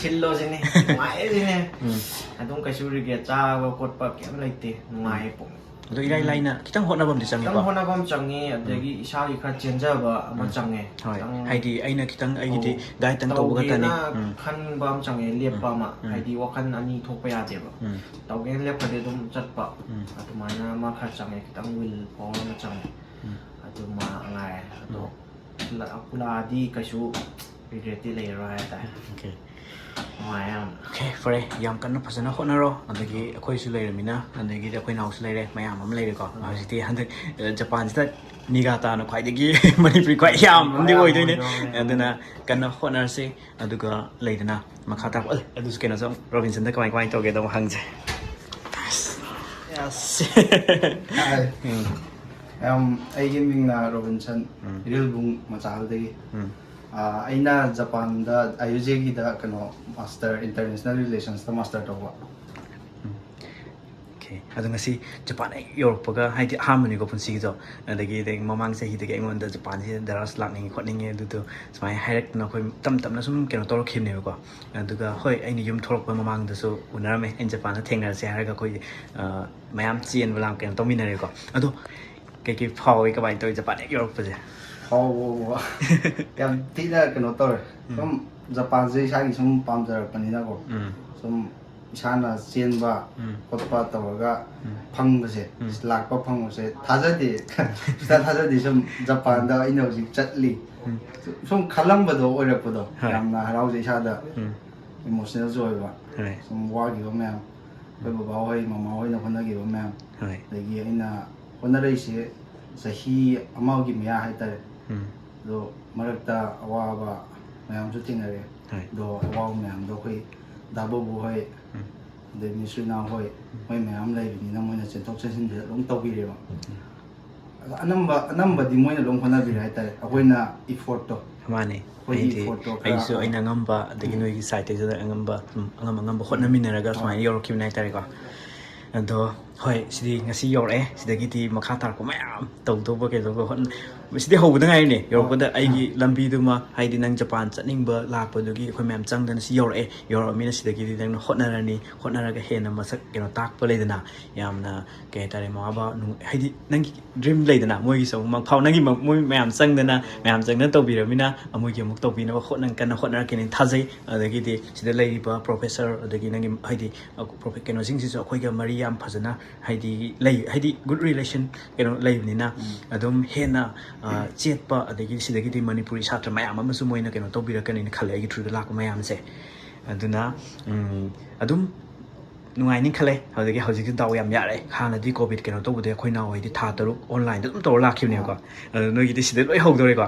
ꯁꯤꯜꯂꯣ ꯁꯤꯅꯤ, ꯅꯨꯡꯉꯥꯏꯌꯦ ꯁꯤꯅꯤ꯫ ꯎꯝ꯫ ꯑꯗꯨꯝ ꯀꯩꯁꯨ ꯔꯤꯒ꯭ꯔꯦꯠ ꯆꯥꯕ ꯈꯣꯠꯄ ꯀꯩꯝ ꯂꯩꯇꯦ, ꯅꯨꯡꯉꯥꯏꯌꯦ ꯄꯨꯡ꯫ ꯑꯗꯣ ꯏꯔꯥꯏ ꯂꯥꯏꯅ ꯈꯤꯇꯪ ꯍꯣꯠꯅꯕ ꯑꯃꯗꯤ ꯆꯪꯉꯤꯀꯣ? ꯈꯤꯇꯪ ꯍꯣꯠꯅꯕ ꯑꯃ ꯆꯪꯉꯤ, ꯑꯗꯒꯤ ꯏꯁꯥꯒꯤ ꯈꯔ ꯆꯦꯟꯖꯕ ꯑꯃ ꯎꯝ꯫ ꯆꯪꯉꯦ꯫ ꯍꯣꯏ꯫ ꯈꯤꯇꯪ ꯍꯥꯏꯗꯤ ꯑꯩꯅ ꯈꯤꯇꯪ ꯑꯩꯒꯤꯗꯤ ꯑꯧ꯫ ꯗꯥꯏꯠꯇꯪ ꯇꯧꯕ ꯈꯛꯇꯅꯤ꯫ ꯇꯧꯒꯦꯅ ꯎꯝ꯫ ꯈꯟꯕ ꯑꯃ ꯆꯪꯉꯦ, ꯂꯦꯞꯄ ꯎꯝ꯫ ꯑꯃ꯫ ꯎꯝ꯫ ꯍꯥꯏꯗꯤ ꯋꯥꯈꯜ ꯑꯅꯤ ꯊꯣꯛꯄ ꯌꯥꯗꯦꯕ꯫ ꯎꯝ꯫ ꯇꯧꯒꯦꯅ ꯂꯦꯞꯈ꯭ꯔꯗꯤ ꯑꯗꯨꯝ ꯆꯠꯄ꯫ ꯎꯝ꯫ ꯑꯗꯨꯃꯥꯏꯅ ꯑꯃ ꯈꯔ ꯆꯪꯉꯦ, ꯈꯤꯇꯪ ꯋꯤꯜ ꯄꯥꯋꯔ ꯑꯃ ꯆꯪꯉꯦ꯫ ꯎꯝ꯫ ꯑꯗꯨꯃ ꯉꯥꯏꯔꯦ꯫ ꯑꯗꯣ ꯎꯝ꯫ ꯂ-, ꯂꯥꯛꯑꯗꯤ ꯀꯩꯁꯨ ꯔꯤꯒ꯭ꯔꯦꯠꯇꯤ ꯂꯩꯔꯔꯣꯏ ꯍꯥꯏꯇꯥꯔꯦ꯫ ꯑꯣꯀꯦ꯫ ꯅꯨꯡꯉꯥꯏ ꯌꯥꯝꯅ꯫ ꯑꯣꯀꯦ, ꯐꯔꯦ, ꯌꯥꯝ ꯀꯟꯅ ꯐꯖꯅ ꯍꯣꯠꯅꯔꯣ꯫ ꯑꯗꯒꯤ ꯑꯩꯈꯣꯏꯁꯨ ꯂꯩꯔꯃꯤꯅ, ꯑꯗꯒꯤꯗꯤ ꯑꯩꯈꯣꯏ ꯏꯅꯥꯎꯁꯨ ꯂꯩꯔꯦ, ꯃꯌꯥꯝ ꯑꯃ ꯂꯩꯔꯦꯀꯣ꯫ ꯍꯧꯖꯤꯛꯇꯤ ꯍꯟꯗꯛ, ꯑ, ꯖꯄꯥꯟꯁꯤꯗ ꯅꯤꯒꯥꯇꯥꯅ ꯈ꯭ꯋꯥꯏꯗꯒꯤ ꯃꯅꯤꯄꯨꯔꯤ ꯈ꯭ꯋꯥꯏ ꯌꯥꯝꯕ ꯑꯃꯗꯤ ꯑꯣꯏꯗꯣꯏꯅꯦ꯫ ꯑꯗꯨꯅ ꯀꯟꯅ ꯍꯣꯠꯅꯔꯁꯤ꯫ ꯑꯗꯨꯒ ꯂꯩꯗꯅ ꯃꯈꯥ ꯇꯥꯔꯛꯄ, ꯑ, ꯑꯗꯨꯁꯨ ꯀꯩꯅꯣꯁꯨ ꯑꯃꯨꯛ ꯔꯣꯕꯤꯟꯁꯟꯗ ꯀꯃꯥꯏ ꯀꯃꯥꯏꯅ ꯇꯧꯒꯦꯗꯣ ꯑꯃꯨꯛ ꯍꯪꯁꯦ꯫ Yes. ꯌꯥꯝ, ꯑꯩꯒꯤ ꯃꯤꯡꯅ ꯔꯣꯕꯤꯟꯁꯟ, ꯏꯔꯤꯜꯕꯨꯡ ꯃꯆꯥꯗꯒꯤ꯫ ꯑꯥ, ꯑꯩꯅ ꯖꯄꯥꯟꯗ ꯑꯥꯏ ꯌꯨ ꯖꯦꯒꯤꯗ ꯀꯩꯅꯣ ꯃꯥꯁꯇꯔ, ꯏꯟꯇꯔꯅꯦꯁꯅꯦꯜ ꯔꯤꯂꯦꯁꯟꯁꯇ ꯃꯥꯁꯇꯔ ꯇꯧꯕ꯫ ꯑꯣꯀꯦ, ꯑꯗꯣ ꯉꯁꯤ ꯖꯄꯥꯟ ꯍꯦꯛ ꯌꯧꯔꯛꯄꯒ, ꯍꯥꯏꯗꯤ ꯑꯍꯥꯟꯕꯅꯤꯀꯣ ꯄꯨꯟꯁꯤꯒꯤꯗꯣ, ꯑꯗꯒꯤ ꯑꯗꯩ ꯃꯃꯥꯡ ꯆꯍꯤꯗꯒꯤ ꯑꯩꯉꯣꯟꯗ ꯖꯄꯥꯟꯁꯤꯗ ꯗꯔꯥꯁ ꯂꯥꯛꯅꯤꯡꯉꯤ ꯈꯣꯠꯅꯤꯡꯉꯤ ꯑꯗꯨꯗꯣ ꯁꯨꯃꯥꯏꯅ ꯍꯥꯏꯔꯛꯇꯅ ꯑꯩꯈꯣꯏ ꯇꯞ ꯇꯞꯅ ꯁꯨꯝ ꯀꯩꯅꯣ ꯇꯧꯔꯛꯈꯤꯕꯅꯦꯕꯀꯣ꯫ ꯑꯗꯨꯒ ꯍꯣꯏ, ꯑꯩꯅ ꯌꯨꯝ ꯊꯣꯛꯂꯛꯄ ꯃꯃꯥꯡꯗꯁꯨ ꯎꯅꯔꯝꯃꯦ, ꯑꯩꯅ ꯖꯄꯥꯟꯗ ꯊꯦꯡꯅꯔꯁꯦ ꯍꯥꯏꯔꯒ ꯑꯩꯈꯣꯏ, ꯑ, ꯃꯌꯥꯝ ꯆꯦꯟꯕ ꯂꯥꯡ ꯀꯩꯅꯣ ꯇꯧꯃꯤꯟꯅꯔꯦꯀꯣ꯫ ꯑꯗꯣ ꯀꯩꯀꯩ ꯐꯥꯎꯏ, ꯀꯃꯥꯏꯅ ꯇꯧꯋꯤ ꯖꯄꯥꯟ ꯍꯦꯛ ꯌꯧꯔꯛꯄꯁꯦ? ꯐꯥꯎꯕ ꯌꯥꯝ ꯊꯤꯅ ꯀꯩꯅꯣ ꯇꯧꯔꯦ꯫ ꯁꯨꯝ ꯖꯄꯥꯟꯁꯦ ꯏꯁꯥꯒꯤ ꯁꯨꯝ ꯄꯥꯝꯖꯔꯛꯄꯅꯤꯅꯀꯣ꯫ ꯁꯨꯝ ꯏꯁꯥꯅ ꯆꯦꯟꯕ ꯈꯣꯠꯄ ꯇꯧꯔꯒ ꯐꯪꯕꯁꯦ, ꯂꯥꯛꯄ ꯐꯪꯕꯁꯦ ꯊꯥꯖꯗꯦ꯫ ꯁꯨꯡꯊꯥ ꯊꯥꯖꯗꯦ꯫ ꯁꯨꯝ ꯖꯄꯥꯟꯗ ꯑꯩꯅ ꯍꯧꯖꯤꯛ ꯆꯠꯂꯤ꯫ ꯁꯨꯝ ꯈꯜꯂꯝꯕꯗꯣ ꯑꯣꯏꯔꯛꯄꯗꯣ꯫ ꯍꯣꯏ꯫ ꯌꯥꯝꯅ ꯍꯔꯥꯎꯖꯩ ꯏꯁꯥꯗ꯫ ꯏꯃꯣꯁꯅꯦꯜꯁꯨ ꯑꯣꯏꯕ꯫ ꯍꯣꯏ꯫ ꯁꯨꯝ ꯋꯥꯈꯤꯕ ꯃꯌꯥꯝ, ꯑꯩꯈꯣꯏ ꯕꯕꯥ ꯍꯣꯏ, ꯃꯃꯥ ꯍꯣꯏꯅ ꯍꯣꯠꯅꯈꯤꯕ ꯃꯌꯥꯝ, ꯍꯣꯏ꯫ ꯑꯗꯒꯤ ꯑꯩꯅ ꯍꯣꯠꯅꯔꯛꯏꯁꯦ ꯆꯍꯤ ꯑꯃꯒꯤ ꯃꯌꯥ ꯍꯥꯏꯇꯥꯔꯦ꯫ ꯑꯗꯣ ꯃꯔꯛꯇ ꯑꯋꯥꯕ ꯃꯌꯥꯝꯁꯨ ꯊꯦꯡꯅꯔꯦ꯫ ꯍꯣꯏ꯫ ꯑꯗꯣ ꯑꯋꯥꯕ ꯃꯌꯥꯝꯗꯣ ꯑꯩꯈꯣꯏ ꯗꯥ ꯕꯣꯕꯨ ꯍꯣꯏ, ꯑꯗꯩ ꯃꯤꯁ ꯔꯤꯅꯥ ꯍꯣꯏ, ꯃꯣꯏ ꯃꯌꯥꯝ ꯂꯩꯕꯅꯤꯅ ꯃꯣꯏꯅ ꯆꯦꯟꯊꯣꯛ ꯆꯦꯟꯁꯤꯟꯁꯦ ꯑꯗꯨꯝ ꯇꯧꯕꯤꯔꯦꯕ꯫ ꯑꯗꯣ ꯑꯅꯝꯕ, ꯑꯅꯝꯕꯗꯤ ꯃꯣꯏꯅ ꯂꯣꯏ ꯍꯣꯠꯅꯕꯤꯔꯦ ꯍꯥꯏꯇꯥꯔꯦ꯫ ꯑꯩꯈꯣꯏꯅ ꯏꯐꯣꯔꯠꯇꯣ, ꯃꯥꯅꯦ꯫ ꯑꯩꯈꯣꯏꯒꯤ ꯑꯩꯗꯤ ꯏꯐꯣꯔꯠꯇꯣ ꯈꯔ, ꯑꯩꯁꯨ ꯑꯩꯅ ꯑꯉꯝꯕ, ꯑꯗꯒꯤ ꯅꯣꯏꯒꯤ ꯁꯥꯏꯠꯇꯩꯁꯨ ꯑꯉꯝꯕ, ꯑꯗꯨꯝ ꯑꯉꯝ ꯑꯉꯝꯕ ꯍꯣꯠꯅꯃꯤꯟꯅꯔꯒ ꯁꯨꯃꯥꯏꯅ ꯌꯧꯔꯛꯈꯤꯕꯅꯦ ꯍꯥꯏꯇꯥꯔꯦꯀꯣ꯫ ꯑꯗꯣ ꯍꯣꯏ, ꯁꯤꯗꯤ ꯉꯁꯤ ꯌꯧꯔꯛꯑꯦ꯫ ꯁꯤꯗꯒꯤꯗꯤ ꯃꯈꯥ ꯇꯥꯔꯛꯄ ꯃꯌꯥꯝ ꯇꯧꯗꯧꯕ ꯀꯩꯗꯧꯕ ꯍꯣꯠꯅ-, ꯁꯤꯗꯤ ꯍꯧꯕꯗ ꯉꯥꯏꯔꯤꯅꯦ꯫ ꯌꯧꯔꯛꯄꯗ ꯑꯩꯒꯤ ꯂꯝꯕꯤꯗꯨꯃ, ꯍꯥꯏꯗꯤ ꯅꯪ ꯖꯄꯥꯟ ꯆꯠꯅꯤꯡꯕ ꯂꯥꯛꯄꯗꯨꯒꯤ ꯑꯩꯈꯣꯏ ꯃꯌꯥꯝ ꯆꯪꯗꯅ ꯁꯤ ꯌꯧꯔꯛꯑꯦ꯫ ꯌꯧꯔꯛꯑꯃꯤꯅ ꯁꯤꯗꯒꯤꯗꯤ ꯅꯪꯅ ꯍꯣꯠꯅꯔꯅꯤ, ꯍꯣꯠꯅꯔꯒ ꯍꯦꯟꯅ ꯃꯁꯛ ꯀꯩꯅꯣ ꯇꯥꯛꯄ ꯂꯩꯗꯅ, ꯌꯥꯝꯅ ꯀꯩ ꯍꯥꯏꯇꯥꯔꯦ, ꯃꯃꯥ ꯕꯕꯥ ꯅꯨꯡ-, ꯍꯥꯏꯗꯤ ꯅꯪꯒꯤ ꯗ꯭ꯔꯤꯝ ꯂꯩꯗꯅ, ꯃꯣꯏꯒꯤꯁꯨ ꯑꯃꯨꯛ ꯃꯪꯐꯥꯎ-, ꯅꯪꯒꯤ ꯃ-, ꯃꯣꯏ ꯃꯌꯥꯝ ꯆꯪꯗꯅ, ꯃꯌꯥꯝ ꯆꯪꯗꯅ ꯇꯧꯕꯤꯔꯃꯤꯅ ꯃꯣꯏꯒꯤ ꯑꯃꯨꯛ ꯇꯧꯕꯤꯅꯕ ꯍꯣꯠꯅ-, ꯀꯟꯅ ꯍꯣꯠꯅꯔꯛꯀꯦꯅ ꯊꯥꯖꯩ꯫ ꯑꯗꯒꯤꯗꯤ ꯁꯤꯗ ꯂꯩꯔꯤꯕ ꯄ꯭ꯔꯣꯐꯦꯁꯔ, ꯑꯗꯒꯤ ꯅꯪꯒꯤ ꯍꯥꯏꯗꯤ ꯄ꯭ꯔꯣꯐꯦ-, ꯀꯩꯅꯣꯁꯤꯡꯁꯤꯁꯨ ꯑꯩꯈꯣꯏꯒ ꯃꯔꯤ ꯌꯥꯝ ꯐꯖꯅ ꯍꯥꯏꯗꯤ ꯂꯩ, ꯍꯥꯏꯗꯤ ꯒꯨꯗ ꯔꯤꯂꯦꯁꯟ ꯀꯩꯅꯣ ꯂꯩꯕꯅꯤꯅ ꯑꯗꯨꯝ ꯍꯦꯟꯅ, ꯑ, ꯆꯦꯠꯄ, ꯑꯗꯒꯤ ꯁꯤꯗꯒꯤꯗꯤ ꯃꯅꯤꯄꯨꯔꯤ ꯁꯥꯇ꯭ꯔ ꯃꯌꯥꯝ ꯑꯃꯁꯨ ꯃꯣꯏꯅ ꯀꯩꯅꯣ ꯇꯧꯕꯤꯔꯛꯀꯅꯤꯅ ꯈꯜꯂꯦ, ꯑꯩꯒꯤ ꯊ꯭ꯔꯨꯗ ꯂꯥꯛꯄ ꯃꯌꯥꯝꯁꯦ꯫ ꯑꯗꯨꯅ ꯎꯝ, ꯑꯗꯨꯝ ꯅꯨꯡꯉꯥꯏꯅꯤ ꯈꯜꯂꯦ꯫ ꯍꯧꯖꯤꯛꯀꯤ ꯍꯧꯖꯤꯛꯇꯤ ꯗꯥꯎ ꯌꯥꯝ ꯌꯥꯔꯦ꯫ ꯍꯥꯟꯅꯗꯤ ꯀꯣꯚꯤꯗ ꯀꯩꯅꯣ ꯇꯧꯕꯗ ꯑꯩꯈꯣꯏ ꯅꯍꯥꯟꯋꯥꯏꯗꯤ ꯊꯥ ꯇꯔꯨꯛ ꯑꯣꯟꯂꯥꯏꯟꯗ ꯑꯗꯨꯝ ꯇꯧꯔ ꯂꯥꯛꯈꯤꯕꯅꯦꯕꯀꯣ꯫ ꯑꯗꯣ ꯅꯣꯏꯒꯤꯗꯤ ꯁꯤꯗ ꯂꯣꯏ ꯍꯧꯗꯧꯔꯦꯀꯣ꯫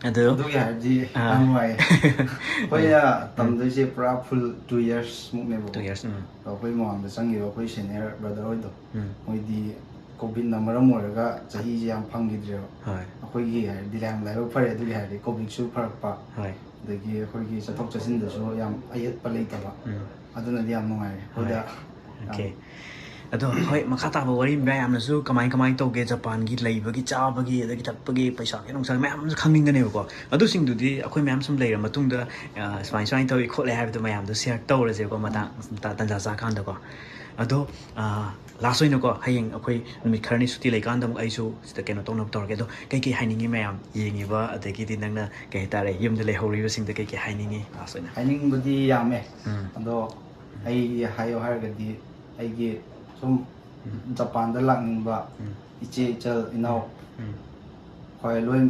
ꯑꯗꯣ ꯑꯗꯨꯒꯤ ꯍꯥꯏꯔꯗꯤ ꯑꯥ꯫ ꯌꯥꯝ ꯅꯨꯡꯉꯥꯏꯌꯦ꯫ ꯑꯩꯈꯣꯏꯅ ꯇꯝꯗꯣꯏꯁꯦ ꯄꯨꯔꯥ ꯐꯨꯜ ꯇꯨ ꯌꯔꯁ ꯃꯨꯛꯅꯦꯕꯀꯣ꯫ Two years. ꯎꯝ꯫ ꯑꯗꯣ ꯑꯩꯈꯣꯏ ꯃꯃꯥꯡꯗ ꯆꯪꯈꯤꯕ ꯑꯩꯈꯣꯏ ꯁꯦꯅꯤꯌꯔ ꯕ꯭ꯔꯗꯔ ꯍꯣꯏꯗꯣ, ꯎꯝ꯫ ꯃꯣꯏꯗꯤ ꯀꯣꯚꯤꯗꯅ ꯃꯔꯝ ꯑꯣꯏꯔꯒ ꯆꯍꯤꯁꯦ ꯌꯥꯝ ꯐꯪꯈꯤꯗ꯭ꯔꯦꯕ꯫ ꯍꯣꯏ꯫ ꯑꯩꯈꯣꯏꯒꯤ ꯍꯥꯏꯔꯗꯤ ꯌꯥꯝ ꯂꯥꯏꯕꯛ ꯐꯔꯦ꯫ ꯑꯗꯨꯒꯤ ꯍꯥꯏꯔꯗꯤ ꯀꯣꯚꯤꯗꯁꯨ ꯐꯔꯛꯄ, ꯍꯣꯏ꯫ ꯑꯗꯒꯤ ꯑꯩꯈꯣꯏꯒꯤ ꯆꯠꯊꯣꯛ ꯆꯠꯁꯤꯟꯗꯁꯨ ꯌꯥꯝ ꯑꯌꯦꯠꯄ ꯂꯩꯇꯕ꯫ ꯎꯝ꯫ ꯑꯗꯨꯅꯗꯤ ꯌꯥꯝ ꯅꯨꯡꯉꯥꯏꯔꯦ ꯑꯩꯈꯣꯏꯗ꯫ ꯍꯣꯏ꯫ ꯌꯥꯝ ꯑꯣꯀꯦ꯫ ꯑꯗꯣ ꯍꯣꯏ, ꯃꯈꯥ ꯇꯥꯕ ꯋꯥꯔꯤ ꯃꯌꯥꯝꯅꯁꯨ ꯀꯃꯥꯏ ꯀꯃꯥꯏ ꯇꯧꯒꯦ, ꯖꯄꯥꯟꯒꯤ ꯂꯩꯕꯒꯤ, ꯆꯥꯕꯒꯤ, ꯑꯗꯒꯤ ꯊꯛꯄꯒꯤ, ꯄꯩꯁꯥꯒꯤ ꯅꯨꯡꯁꯥꯒꯤ ꯃꯌꯥꯝ ꯑꯃꯁꯨ ꯈꯪꯅꯤꯡꯒꯅꯦꯕꯀꯣ꯫ ꯑꯗꯨꯁꯤꯡꯗꯨꯗꯤ ꯑꯩꯈꯣꯏ ꯃꯌꯥꯝ ꯁꯨꯝ ꯂꯩꯔ ꯃꯇꯨꯡꯗ, ꯑ, ꯁꯨꯃꯥꯏ ꯁꯨꯃꯥꯏꯅ ꯇꯧꯏ ꯈꯣꯠꯂꯦ ꯍꯥꯏꯕꯗꯣ ꯃꯌꯥꯝꯗꯣ ꯁꯤꯌꯔ ꯇꯧꯔꯁꯦꯕꯀꯣ, ꯃꯇꯥꯡ ꯇ-, ꯇꯟꯖꯥ ꯆꯥꯀꯥꯟꯗꯀꯣ꯫ ꯑꯗꯣ, ꯑ, ꯂꯥꯁ ꯑꯣꯏꯅꯀꯣ, ꯍꯌꯦꯡ ꯑꯩꯈꯣꯏ ꯅꯨꯃꯤꯠ ꯈꯔꯅꯤ ꯁꯨꯇꯤ ꯂꯩꯀꯥꯟꯗ ꯑꯃꯨꯛ ꯑꯩꯁꯨ ꯁꯤꯗ ꯀꯩꯅꯣ ꯇꯧꯅꯕ ꯇꯧꯔꯒꯦ꯫ ꯑꯗꯣ ꯀꯩꯀꯩ ꯍꯥꯏꯅꯤꯡꯉꯤ ꯃꯌꯥꯝ ꯌꯦꯡꯉꯤꯕ, ꯑꯗꯒꯤꯗꯤ ꯅꯪꯅ ꯀꯩ ꯍꯥꯏꯇꯥꯔꯦ, ꯌꯨꯝꯗ ꯂꯩꯍꯧꯔꯤꯕꯁꯤꯡꯗ ꯀꯩꯀꯩ ꯍꯥꯏꯅꯤꯡꯉꯤ ꯂꯥꯁ ꯑꯣꯏꯅ? ꯍꯥꯏꯅꯤꯡꯕꯗꯤ ꯌꯥꯝꯃꯦ꯫ ꯎꯝ꯫ ꯑꯗꯣ ꯑꯩꯒꯤ ꯍꯥꯏꯌꯣ ꯍꯥꯏꯔꯒꯗꯤ, ꯑꯩꯒꯤ ꯁꯨꯝ ꯎꯝ꯫ ꯖꯄꯥꯟꯗ ꯂꯥꯛꯅꯤꯡꯕ ꯎꯝ꯫ ꯏꯆꯦ ꯏꯆꯜ ꯏꯅꯥꯎ ꯎꯝ꯫ ꯍꯣꯏ, ꯂꯣꯏ,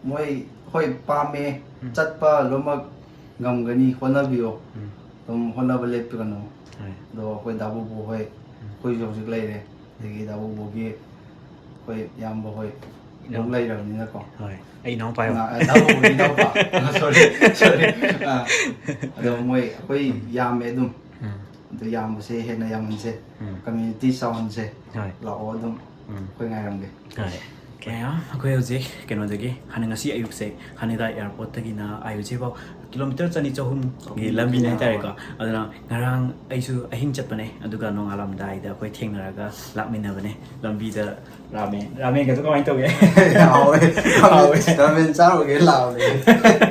ꯃꯣꯏ ꯍꯣꯏ ꯄꯥꯝꯃꯦ, ꯎꯝ꯫ ꯆꯠꯄ ꯂꯣꯏꯅꯃꯛ ꯉꯝꯒꯅꯤ, ꯍꯣꯠꯅꯕꯤꯌꯣ꯫ ꯎꯝ꯫ ꯑꯗꯨꯝ ꯍꯣꯠꯅꯕ ꯂꯦꯞꯄꯒꯅꯨ꯫ ꯍꯣꯏ꯫ ꯑꯗꯣ ꯑꯩꯈꯣꯏ ꯗꯥ ꯕꯣꯕꯣ ꯍꯣꯏ, ꯎꯝ꯫ ꯑꯩꯈꯣꯏꯁꯨ ꯍꯧꯖꯤꯛ ꯂꯩꯔꯦ꯫ ꯑꯗꯒꯤ ꯗꯥ ꯕꯣꯕꯣꯒꯤ ꯑꯩꯈꯣꯏ ꯏꯌꯥꯝꯕ ꯍꯣꯏ ꯑꯗꯨꯝ ꯏꯅꯥꯎ-, ꯂꯩꯔꯕꯅꯤꯅꯀꯣ꯫ ꯍꯣꯏ, ꯑꯩ ꯏꯅꯥꯎꯄꯥ ꯌꯥꯎ-, ꯑ, ꯗꯥ ꯕꯣꯕꯣꯒꯤ ꯏꯅꯥꯎꯄꯥ꯫ ꯑ, sorry, sorry꯫ ꯑ, ꯑꯗꯣ ꯃꯣꯏ ꯑꯩꯈꯣꯏ ꯎꯝ꯫ ꯌꯥꯝꯃꯦ ꯑꯗꯨꯝ꯫ ꯎꯝ꯫ ꯑꯗꯨ ꯌꯥꯝꯕꯁꯦ ꯍꯦꯟꯅ ꯌꯥꯝꯍꯟꯁꯦ꯫ ꯎꯝ꯫ ꯀꯝꯃ꯭ꯌꯨꯅꯤꯇꯤ ꯆꯥꯎꯍꯟꯁꯦ꯫ ꯍꯣꯏ꯫ ꯂꯥꯛꯑꯣ ꯑꯗꯨꯝ꯫ ꯎꯝ꯫ ꯑꯩꯈꯣꯏ ꯉꯥꯏꯔꯝꯒꯦ꯫ ꯍꯣꯏ꯫ ꯃꯌꯥꯝ, ꯑꯩꯈꯣꯏ ꯍꯧꯖꯤꯛ ꯀꯩꯅꯣꯗꯒꯤ, ꯍꯥꯟꯅ ꯉꯁꯤ ꯑꯌꯨꯛꯁꯦ ꯍꯥꯅꯦꯗꯥ ꯑꯦꯌꯥꯔꯄꯣꯔꯠꯇꯒꯤꯅ ꯑꯥꯏ ꯌꯨ ꯖꯦ ꯐꯥꯎ ꯀꯤꯂꯣꯃꯤꯇꯔ ꯆꯅꯤ ꯆꯍꯨꯝꯒꯤ ꯆꯍꯨꯝ ꯂꯝꯕꯤꯅꯦ ꯍꯥꯏꯇꯥꯔꯦꯀꯣ꯫ ꯍꯣꯏ꯫ ꯑꯗꯨꯅ ꯉꯔꯥꯡ ꯑꯩꯁꯨ ꯑꯍꯤꯡ ꯆꯠꯄꯅꯦ, ꯑꯗꯨꯒ ꯅꯣꯡꯉꯥꯜꯂꯝꯗꯥꯏꯗ ꯑꯩꯈꯣꯏ ꯊꯦꯡꯅꯔꯒ ꯂꯥꯛꯃꯤꯟꯅꯕꯅꯦ꯫ ꯂꯝꯕꯤꯗ ꯔꯥꯃꯦꯟ, ꯔꯥꯃꯦꯟꯒꯗꯣ ꯀꯃꯥꯏꯅ ꯇꯧꯒꯦ? ꯍꯥꯎꯋꯦ꯫ ꯍꯥꯎꯋꯦ꯫ ꯔꯥꯃꯦꯟ ꯆꯥꯔꯨꯒꯦ ꯂꯥꯛꯑꯕꯅꯦ꯫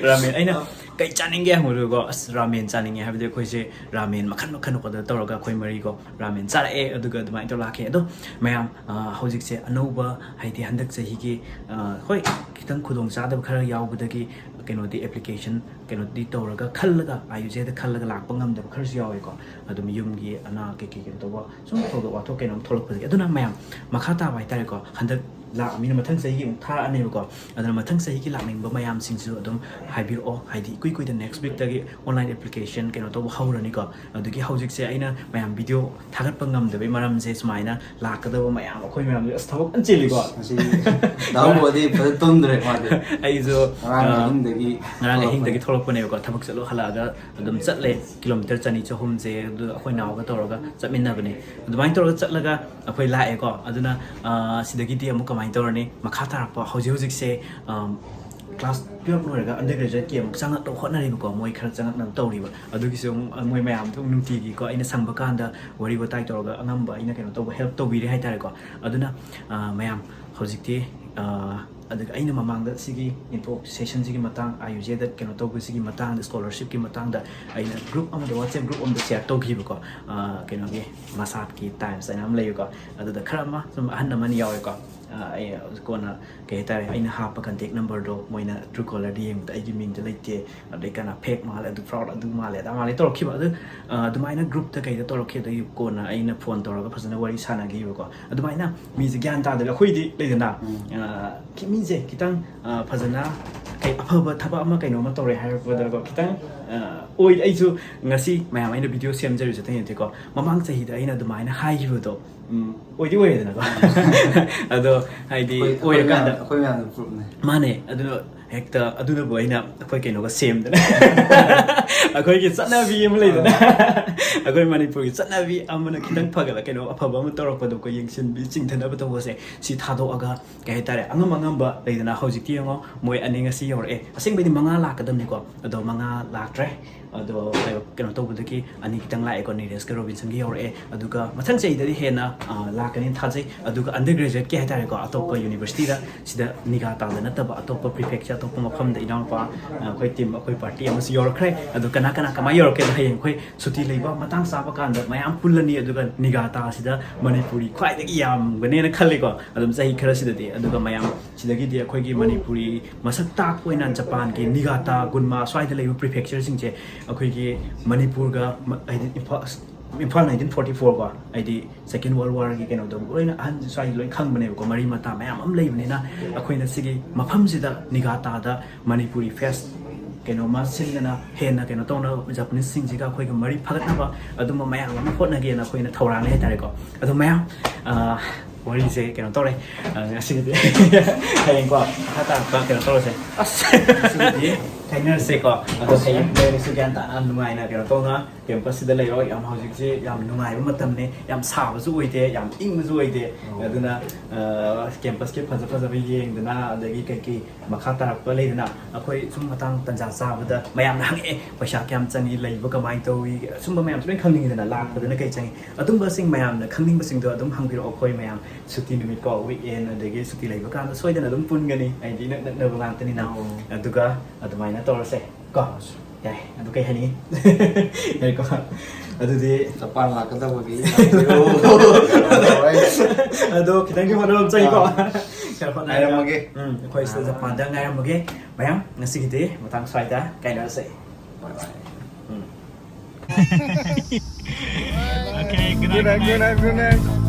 ꯔꯥꯃꯦꯟ, ꯑꯩꯅ ꯀꯩ ꯆꯥꯅꯤꯡꯒꯦ ꯍꯪꯕꯗꯨꯀꯣ, "ꯑꯁ, ꯔꯥꯃꯦꯟ ꯆꯥꯅꯤꯡꯉꯦ" ꯍꯥꯏꯕꯗꯤ ꯑꯩꯈꯣꯏꯁꯦ ꯔꯥꯃꯦꯟ ꯃꯈꯜ ꯃꯈꯜ ꯑꯣꯔꯗꯔ ꯇꯧꯔꯒ ꯑꯩꯈꯣꯏ ꯃꯔꯤꯀꯣ ꯔꯥꯃꯦꯟ ꯆꯥꯔꯛꯑꯦ, ꯑꯗꯨꯒ ꯑꯗꯨꯃꯥꯏꯅ ꯇꯧꯔ ꯂꯥꯛꯈꯤ꯫ ꯑꯗꯣ ꯃꯌꯥꯝ, ꯑ, ꯍꯧꯖꯤꯛꯁꯦ ꯑꯅꯧꯕ, ꯍꯥꯏꯗꯤ ꯍꯟꯗꯛ ꯆꯍꯤꯒꯤ, ꯑ, ꯍꯣꯏ, ꯈꯤꯇꯪ ꯈꯨꯗꯣꯡ ꯆꯥꯗꯕ ꯈꯔ ꯌꯥꯎꯕꯗꯒꯤ ꯀꯩꯅꯣꯗꯤ ꯑꯦꯄ꯭ꯂꯤꯀꯦꯁꯟ ꯀꯩꯅꯣꯗꯤ ꯇꯧꯔꯒ ꯈꯜꯂꯒ, ꯑꯥꯏ ꯌꯨ ꯖꯦꯗ ꯈꯜꯂꯒ ꯂꯥꯛꯄ ꯉꯝꯗꯕ ꯈꯔꯁꯨ ꯌꯥꯎꯋꯦꯀꯣ꯫ ꯑꯗꯨꯝ ꯌꯨꯝꯒꯤ ꯑꯅꯥ ꯀꯩꯀꯩ ꯀꯩꯅꯣ ꯇꯧꯕ ꯁꯨꯝ ꯊꯧꯗꯣꯛ ꯋꯥꯊꯣꯛ ꯀꯩꯅꯣꯝ ꯊꯣꯛꯂꯛꯄꯗꯒꯤ꯫ ꯑꯗꯨꯅ ꯃꯌꯥꯝ ꯃꯈꯥ ꯇꯥꯕ ꯍꯥꯏꯇꯥꯔꯦꯀꯣ, ꯍꯟꯗꯛ ꯂꯥꯛꯑꯃꯤꯅ ꯃꯊꯪ ꯆꯍꯤꯒꯤ ꯑꯃꯨꯛ ꯊꯥꯔꯛꯑꯅꯦꯕꯀꯣ꯫ ꯑꯗꯨꯅ ꯃꯊꯪ ꯆꯍꯤꯒꯤ ꯂꯥꯛꯅꯤꯡꯕ ꯃꯌꯥꯝꯁꯤꯡꯁꯨ ꯑꯗꯨꯝ ꯍꯥꯏꯕꯤꯔꯛꯑꯣ, ꯍꯥꯏꯗꯤ ꯏꯀꯨꯏ ꯀꯨꯏꯗ next week ꯇꯒꯤ online application ꯀꯩꯅꯣ ꯇꯧꯕ ꯍꯧꯔꯅꯤꯀꯣ꯫ ꯑꯗꯨꯒꯤ ꯍꯧꯖꯤꯛꯁꯦ ꯑꯩꯅ ꯃꯌꯥꯝ video ꯊꯥꯒꯠꯄ ꯉꯝꯗꯕꯩ ꯃꯔꯝꯁꯦ ꯁꯨꯃꯥꯏꯅ ꯂꯥꯛꯀꯗꯕ ꯃꯌꯥꯝ ꯑꯩꯈꯣꯏ ꯃꯌꯥꯝꯁꯦ ꯑꯁ ꯊꯕꯛ ꯌꯥꯝ ꯆꯤꯜꯂꯤꯀꯣ꯫ ꯉꯁꯤ ꯗꯥꯎꯕꯨꯗꯤ ꯐꯖꯅ ꯇꯨꯝꯗ꯭ꯔꯦ ꯃꯥꯗꯤ꯫ ꯑꯩꯁꯨ ꯉꯔꯥꯡ ꯑ, ꯑꯍꯤꯡꯗꯒꯤ ꯉꯔꯥꯡ ꯑꯍꯤꯡꯗꯒꯤ ꯊꯣꯛꯂꯛꯄꯅꯦ꯫ ꯊꯣꯛꯂꯛꯄꯅꯦꯕꯀꯣ꯫ ꯊꯕꯛ ꯆꯠꯂꯣ ꯍꯜꯂꯛꯑꯒ ꯑꯗꯨꯝ ꯆꯠꯂꯦ, ꯀꯤꯂꯣꯃꯤꯇꯔ ꯆꯅꯤ ꯆꯍꯨꯝꯁꯦ꯫ ꯑꯗꯨ ꯑꯩꯈꯣꯏ ꯅꯥꯎꯒ ꯇꯧꯔꯒ ꯆꯠꯃꯤꯟꯅꯕꯅꯦ꯫ ꯑꯗꯨꯃꯥꯏꯅ ꯇꯧꯔꯒ ꯆꯠꯂꯒ ꯑꯩꯈꯣꯏ ꯂꯥꯛꯑꯦꯀꯣ꯫ ꯑꯗꯨꯅ ꯑ, ꯁꯤꯗꯒꯤꯗꯤ ꯑꯃꯨꯛ ꯀꯃꯥꯏꯅ ꯇꯧꯔꯅꯤ? ꯃꯈꯥ ꯇꯥꯔꯛꯄ ꯍꯧꯖꯤꯛ ꯍꯧꯖꯤꯛꯁꯦ ꯑ, class twelve ꯂꯣꯏꯔꯒ undergraduate ꯀꯤ ꯑꯃꯨꯛ ꯆꯪꯉꯛꯅꯕ ꯍꯣꯠꯅꯔꯤꯕꯀꯣ꯫ ꯃꯣꯏ ꯈꯔ ꯆꯪꯉꯛꯅꯕ ꯇꯧꯔꯤꯕ꯫ ꯑꯗꯨꯒꯤꯁꯨ ꯑꯃꯨꯛ ꯃꯣꯏ ꯃꯌꯥꯝꯗꯣ ꯅꯨꯡꯇꯤꯒꯤꯀꯣ ꯑꯩꯅ ꯁꯪꯕ ꯀꯥꯟꯗ ꯋꯥꯔꯤ ꯋꯥꯇꯥꯏ ꯇꯧꯔꯒ ꯑꯉꯝꯕ ꯑꯩꯅ ꯀꯩꯅꯣ ꯇꯧꯕ, help ꯇꯧꯕꯤꯔꯦ ꯍꯥꯏꯇꯥꯔꯦꯀꯣ꯫ ꯑꯗꯨꯅ ꯑ, ꯃꯌꯥꯝ ꯍꯧꯖꯤꯛꯇꯤ ꯑ, ꯑꯗꯨꯒ ꯑꯩꯅ ꯃꯃꯥꯡꯗ ꯁꯤꯒꯤ ꯏꯟꯊꯣꯛ session ꯁꯤꯒꯤ ꯃꯇꯥꯡ, ꯑꯥꯌꯨꯔꯕꯦꯗ ꯀꯩꯅꯣ ꯇꯧꯕꯁꯤꯒꯤ ꯃꯇꯥꯡꯗ, scholarship ꯀꯤ ꯃꯇꯥꯡꯗ ꯑꯩꯅ group ꯑꯃꯗ, WhatsApp group ꯑꯃꯗ share ꯇꯧꯈꯤꯕꯀꯣ꯫ ꯑ, ꯀꯩꯅꯣꯒꯤ ꯃꯁꯥꯠꯀꯤ times ꯍꯥꯏꯅ ꯑꯃ ꯂꯩꯌꯦꯀꯣ꯫ ꯑꯗꯨꯗ ꯈꯔ ꯑꯃ ꯁꯨꯝ ꯑꯍꯟ ꯑꯃꯅꯤ ꯌꯥꯎꯋꯦꯀꯣ꯫ ꯑ, ꯑꯩ ꯀꯣꯟꯅ ꯀꯩ ꯍꯥꯏꯇꯥꯔꯦ, ꯑꯩꯅ ꯍꯥꯞꯄ contact number ꯗꯣ ꯃꯣꯏꯅ Truecaller ꯗ ꯌꯦꯡꯕꯗ ꯑꯩꯒꯤ ꯃꯤꯡꯗ ꯂꯩꯇꯦ, ꯑꯗꯩ ꯀꯅꯥ fake ꯃꯥꯜꯂꯦ, ꯑꯗꯨ fraud, ꯑꯗꯨ ꯃꯥꯜꯂꯦ, ꯑꯗꯥ ꯃꯥꯜꯂꯦ ꯇꯧꯔꯛꯈꯤꯕ꯫ ꯑꯗꯨ ꯑ, ꯑꯗꯨꯃꯥꯏꯅ group ꯇ ꯀꯩꯗ ꯇꯧꯔꯛꯈꯤꯕꯗꯒꯤ ꯀꯣꯟꯅ ꯑꯩꯅ phone ꯇꯧꯔꯒ ꯐꯖꯅ ꯋꯥꯔꯤ ꯁꯥꯟꯅꯈꯤꯕꯀꯣ꯫ ꯑꯗꯨꯃꯥꯏꯅ ꯃꯤꯁꯦ ꯒ꯭ꯌꯥꯟ ꯇꯥꯗꯕ ꯑꯩꯈꯣꯏꯗꯤ ꯂꯩꯗꯅ, ꯎꯝ꯫ ꯑ, ꯈꯤ-, ꯃꯤꯁꯦ ꯈꯤꯇꯪ ꯑ, ꯐꯖꯅ ꯀꯩ ꯑꯐꯕ ꯊꯕꯛ ꯑꯃ ꯀꯩꯅꯣꯝ ꯇꯧꯔꯦ ꯍꯥꯏꯔꯛꯄꯗꯀꯣ ꯈꯤꯇꯪ ꯑ, ꯑꯣꯏ꯫ ꯑꯩꯁꯨ ꯉꯁꯤ ꯃꯌꯥꯝ ꯑꯩꯅ video ꯁꯦꯝꯖꯔꯤꯁꯦ ꯑꯇꯩ ꯅꯠꯇꯦꯀꯣ, ꯃꯃꯥꯡ ꯆꯍꯤꯗ ꯑꯩꯅ ꯑꯗꯨꯃꯥꯏꯅ ꯍꯥꯏꯈꯤꯕꯗꯣ, ꯎꯝ, ꯑꯣꯏꯗꯤ ꯑꯣꯏꯔꯦꯗꯅꯀꯣ꯫ ꯑꯗꯣ ꯍꯥꯏꯗꯤ ꯑꯩꯈꯣꯏ ꯑꯩꯈꯣꯏ ꯑꯣꯏꯔꯀꯥꯟꯗ ꯃꯌꯥꯝ ꯑꯩꯈꯣꯏ ꯃꯌꯥꯝꯅ proof ꯅꯦ꯫ ꯃꯥꯅꯦ꯫ ꯑꯗꯨꯅ ꯍꯦꯛꯇ ꯑꯗꯨꯅꯕꯨ ꯑꯩꯅ ꯑꯩꯈꯣꯏ ꯀꯩꯅꯣꯒ ꯁꯦꯝꯗꯅ ꯑꯩꯈꯣꯏꯒꯤ ꯆꯠꯅꯕꯤ ꯑꯃ ꯂꯩꯗꯅ, ꯑꯩꯈꯣꯏ ꯃꯅꯤꯄꯨꯔꯒꯤ ꯆꯠꯅꯕꯤ ꯑꯃꯅ ꯈꯤꯇꯪ ꯐꯒꯠꯂ ꯀꯩꯅꯣ ꯑꯐꯕ ꯑꯃ ꯇꯧꯔꯛꯄꯗꯣ ꯑꯩꯈꯣꯏ ꯌꯦꯡꯁꯤꯟꯕꯤ ꯆꯤꯡꯊꯅꯕ ꯇꯧꯕꯁꯦ, ꯁꯤ ꯊꯥꯗꯣꯛꯑꯒ ꯀꯩ ꯍꯥꯏꯇꯥꯔꯦ, ꯑꯉꯝ ꯑꯉꯝꯕ ꯂꯩꯗꯅ꯫ ꯍꯧꯖꯤꯛꯇꯤ ꯌꯦꯡꯉꯣ, ꯃꯣꯏ ꯑꯅꯤ ꯉꯁꯤ ꯌꯧꯔꯛꯑꯦ, ꯑꯁꯦꯡꯕꯩꯗꯤ ꯃꯉꯥ ꯂꯥꯛꯀꯗꯕꯅꯤꯀꯣ, ꯑꯗꯣ ꯃꯉꯥ ꯂꯥꯛꯇ꯭ꯔꯦ꯫ ꯑꯗꯣ ꯀꯩꯅꯣ ꯇꯧꯕꯗꯒꯤ ꯑꯅꯤ ꯈꯤꯇꯪ ꯂꯥꯛꯑꯦꯀꯣ, ꯅꯤꯔꯦꯁꯀ ꯔꯣꯕꯤꯟꯁꯟꯒ ꯌꯧꯔꯛꯑꯦ꯫ ꯑꯗꯨꯒ ꯃꯊꯪ ꯆꯍꯤꯗꯗꯤ ꯍꯦꯟꯅ ꯑ, ꯂꯥꯛꯀꯅꯤꯅ ꯊꯥꯖꯩ꯫ ꯑꯗꯨꯒ undergraduate ꯀꯤ ꯍꯥꯏꯇꯥꯔꯦꯀꯣ, ꯑꯇꯣꯞꯄ university ꯗ, ꯁꯤꯗ ꯅꯤꯒꯥꯇꯥꯗ ꯅꯠꯇꯕ ꯑꯇꯣꯞꯄ prefecture, ꯑꯇꯣꯞꯄ ꯃꯐꯝꯗ ꯏꯅꯥꯎꯅꯨꯄꯥ, ꯑ, ꯑꯩꯈꯣꯏ team, ꯑꯩꯈꯣꯏ party ꯑꯃꯁꯨ ꯌꯧꯔꯛꯈ꯭ꯔꯦ꯫ ꯑꯗꯣ ꯀꯅꯥ ꯀꯅꯥ ꯀꯃꯥꯏꯅ ꯌꯧꯔꯛꯀꯦꯗꯣ ꯍꯌꯦꯡ ꯑꯩꯈꯣꯏ ꯁꯨꯇꯤ ꯂꯩꯕ ꯃꯇꯥꯡ ꯆꯥꯕ ꯀꯥꯟꯗ ꯃꯌꯥꯝ ꯄꯨꯜꯂꯅꯤ, ꯑꯗꯨꯒ ꯅꯤꯒꯥꯇꯥꯁꯤꯗ ꯃꯅꯤꯄꯨꯔꯤ ꯈ꯭ꯋꯥꯏꯗꯒꯤ ꯌꯥꯝꯒꯅꯦꯅ ꯈꯜꯂꯤꯀꯣ, ꯑꯗꯨꯝ ꯆꯍꯤ ꯈꯔꯁꯤꯗꯗꯤ꯫ ꯑꯗꯨꯒ ꯃꯌꯥꯝ ꯁꯤꯗꯒꯤꯗꯤ ꯑꯩꯈꯣꯏꯒꯤ ꯃꯅꯤꯄꯨꯔꯤ ꯃꯁꯛ ꯇꯥꯛꯄ ꯑꯣꯏꯅ ꯖꯄꯥꯟꯒꯤ ꯅꯤꯒꯥꯇꯥ, ꯒꯨꯟꯃꯥ ꯁ꯭ꯋꯥꯏꯗ ꯂꯩꯕ prefecture ꯁꯤꯡꯁꯦ ꯑꯩꯈꯣꯏꯒꯤ ꯃꯅꯤꯄꯨꯔꯒ ꯃ-, ꯍꯥꯏꯗꯤ Imphal, Imphal nineteen forty four ꯀꯣ, ꯍꯥꯏꯗꯤ ꯁꯦꯀꯦꯟ ꯋꯥꯔꯜ ꯋꯥꯔꯒꯤ ꯀꯩꯅꯣꯗꯣ ꯂꯣꯏꯅ ꯑꯍꯟ ꯁ꯭ꯋꯥꯏ ꯂꯣꯏ ꯈꯪꯕꯅꯦꯕꯀꯣ, ꯃꯔꯤ ꯃꯇꯥ ꯃꯌꯥꯝ ꯑꯃ ꯂꯩꯕꯅꯤꯅ ꯑꯩꯈꯣꯏꯅ ꯁꯤꯒꯤ ꯃꯐꯝꯁꯤꯗ ꯅꯤꯒꯥꯇꯥꯗ ꯃꯅꯤꯄꯨꯔꯤ ꯐꯦꯁ ꯀꯩꯅꯣꯃ ꯁꯤꯟꯗꯅ ꯍꯦꯟꯅ ꯀꯩꯅꯣ ꯇꯧꯅ ꯖꯄꯅꯤꯁꯁꯤꯡꯁꯤꯒ ꯑꯩꯈꯣꯏꯒ ꯃꯔꯤ ꯐꯒꯠꯅꯕ ꯑꯗꯨꯝꯕ ꯃꯌꯥꯝ ꯑꯃ ꯍꯣꯠꯅꯒꯦꯅ ꯑꯩꯈꯣꯏꯅ ꯊꯧꯔꯥꯡꯅꯤ ꯍꯥꯏꯇꯥꯔꯦꯀꯣ꯫ ꯑꯗꯣ ꯃꯌꯥꯝ, ꯑ, ꯋꯥꯔꯤꯁꯦ ꯀꯩꯅꯣ ꯇꯧꯔꯦ꯫ ꯑ, ꯉꯁꯤꯒꯤꯗꯤ ꯍꯌꯦꯡꯀꯣ ꯃꯈꯥ ꯇꯥꯔꯛꯄ ꯀꯩꯅꯣ ꯇꯧꯔꯁꯦ꯫ ꯑꯁ, ꯉꯁꯤꯒꯤꯗꯤ ꯀꯥꯏꯅꯔꯁꯦꯀꯣ꯫ ꯑꯗꯣ ꯍꯌꯦꯡ ꯂꯩꯔꯁꯨ ꯒ꯭ꯌꯥꯟ ꯇꯥꯅ ꯅꯨꯡꯉꯥꯏꯅ ꯀꯩꯅꯣ ꯇꯧꯅ ꯀꯦꯝꯄꯁꯁꯤꯗ ꯂꯩꯔꯣ꯫ ꯌꯥꯝ ꯍꯧꯖꯤꯛꯁꯦ ꯌꯥꯝ ꯅꯨꯡꯉꯥꯏꯕ ꯃꯇꯝꯅꯤ꯫ ꯌꯥꯝ ꯁꯥꯕꯁꯨ ꯑꯣꯏꯗꯦ, ꯌꯥꯝ ꯏꯪꯕꯁꯨ ꯑꯣꯏꯗꯦ꯫ ꯑꯣ꯫ ꯑꯗꯨꯅ, ꯑ, ꯀꯦꯝꯄꯁꯀꯤ ꯐꯖ ꯐꯖꯕ ꯌꯦꯡꯗꯅ, ꯑꯗꯒꯤ ꯀꯩꯀꯩ ꯃꯈꯥ ꯇꯥꯔꯛꯄ ꯂꯩꯗꯅ, ꯑꯩꯈꯣꯏ ꯁꯨꯝ ꯃꯇꯥꯡ ꯇꯟꯖꯥ ꯆꯥꯕꯗ ꯃꯌꯥꯝꯅ ꯍꯪꯉꯛꯑꯦ, "ꯄꯩꯁꯥ ꯀꯌꯥꯝ ꯆꯪꯉꯤ, ꯂꯩꯕ ꯀꯃꯥꯏꯅ ꯇꯧꯏ?" ꯑꯁꯨꯝꯕ ꯃꯌꯥꯝꯁꯨ ꯂꯣꯏ ꯈꯪꯅꯤꯡꯉꯤꯗꯅ, ꯂꯥꯛꯄꯗꯅ ꯀꯩ ꯆꯪꯉꯤ? ꯑꯗꯨꯝꯕꯁꯤꯡ ꯃꯌꯥꯝꯅ ꯈꯪꯅꯤꯡꯕꯁꯤꯡꯗꯣ ꯑꯗꯨꯝ ꯍꯪꯕꯤꯔꯛꯑꯣ꯫ ꯑꯩꯈꯣꯏ ꯃꯌꯥꯝ ꯁꯨꯇꯤ ꯅꯨꯃꯤꯠꯀꯣ, ꯋꯤꯛ ꯑꯦꯟ, ꯑꯗꯒꯤ ꯁꯨꯇꯤ ꯂꯩꯕ ꯀꯥꯟꯗ ꯁꯣꯏꯗꯅ ꯑꯗꯨꯝ ꯄꯨꯟꯒꯅꯤ, ꯍꯥꯏꯗꯤ ꯏꯅꯛ ꯅꯛꯅꯕ ꯉꯥꯛꯇꯅꯤꯅ꯫ ꯑꯣ꯫ ꯑꯗꯨꯒ ꯑꯗꯨꯃꯥꯏꯅ ꯇꯧꯔꯁꯦ ꯀꯣ꯫ ꯌꯥꯏ, ꯑꯗꯨ ꯀꯩ ꯍꯥꯏꯅꯤꯡꯉꯤ? ꯌꯥꯏꯀꯣ꯫ ꯑꯗꯨꯗꯤ ꯖꯄꯥꯟ ꯂꯥꯛꯀꯗꯕꯒꯤ ꯑꯗꯣ ꯈꯤꯇꯪꯗꯤ ꯍꯣꯠꯅꯕ ꯑꯃ ꯆꯪꯉꯤꯀꯣ꯫ ꯑꯥ꯫ ꯈꯔ ꯍꯣꯠꯅꯔꯒ, ꯉꯥꯏꯔꯝꯃꯒꯦ꯫ ꯎꯝ, ꯑꯩꯈꯣꯏ ꯁꯤꯗ ꯖꯄꯥꯟꯗ ꯉꯥꯏꯔꯝꯃꯒꯦ꯫ ꯃꯌꯥꯝ, ꯉꯁꯤꯒꯤꯗꯤ ꯃꯇꯥꯡ ꯁ꯭ꯋꯥꯏꯗ ꯀꯥꯏꯅꯔꯁꯦ꯫ ꯕꯥꯏ ꯕꯥꯏ꯫ ꯎꯝ꯫ Okay, good night, good night, good night.